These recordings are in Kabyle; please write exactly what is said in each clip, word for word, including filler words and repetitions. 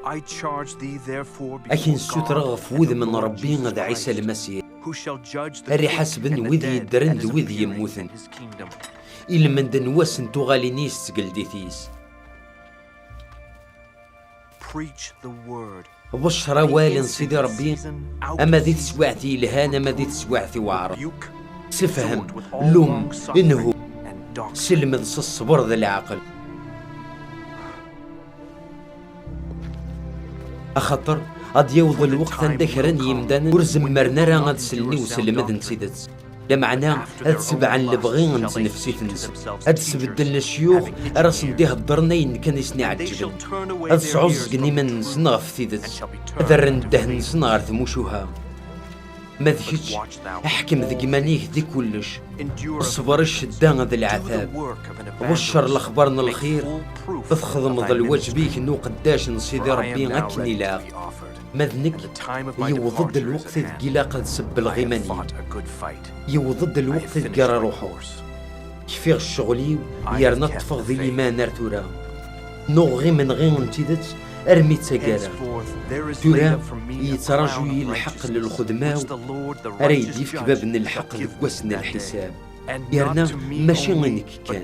Ad k-in-ssutreɣ ɣef wudem n Ṛebbi d Ɛisa Lmasiḥ, ara iḥasben wid yeddren d wid yemmuten, i lmend n wass n tuɣalin-is d tgeldit-is. Beccer awal n Sidi Ṛebbi, ama di teswiɛt yelhan ama di teswiɛt iweɛṛen. Sefhem, lum, nhu, selmed s ṣṣber d leɛqel. Axaṭer ad d-yaweḍ lweqt anda kra n yimdanen ur zemmren ara ad slen i uselmed n tidet, lameɛna ad sebɛen lebɣi n tnefsit-nsen, ad sbedden lecyux ara sen-d-iheddren ayen kan i sen-iɛeǧben, ad sɛuẓẓgen iman-nsen ɣef tidet, ad rren ddehn-nsen ɣer tmucuha. Ma d kečč, ḥkem deg iman-ik di kullec, ṣber i ccedda d leɛtab, beccer lexbar n lxir, txedmeḍ lwaǧeb-ik n uqeddac n Sidi Ṛebbi akken ilaq. Ma d nekk, yewweḍ-d lweqt ideg ilaq ad sebbleɣ iman-iw. Yewweḍ-d lweqt ideg ara ruḥeɣ. Kfiɣ ccɣel-iw, yerna ṭṭfeɣ di liman ar tura. Nuɣeɣ imenɣi n tidet armi d taggara. Tura, yettraǧu-yi lḥeqq n lxedma-w ara yi-d-yefk bab n lḥeqq deg wass n lḥisab. Yerna mačči i nekk kan,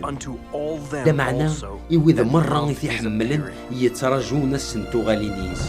lameɛna i wid merra i t-iḥemmlen yettraǧun ass n tuɣalin-is.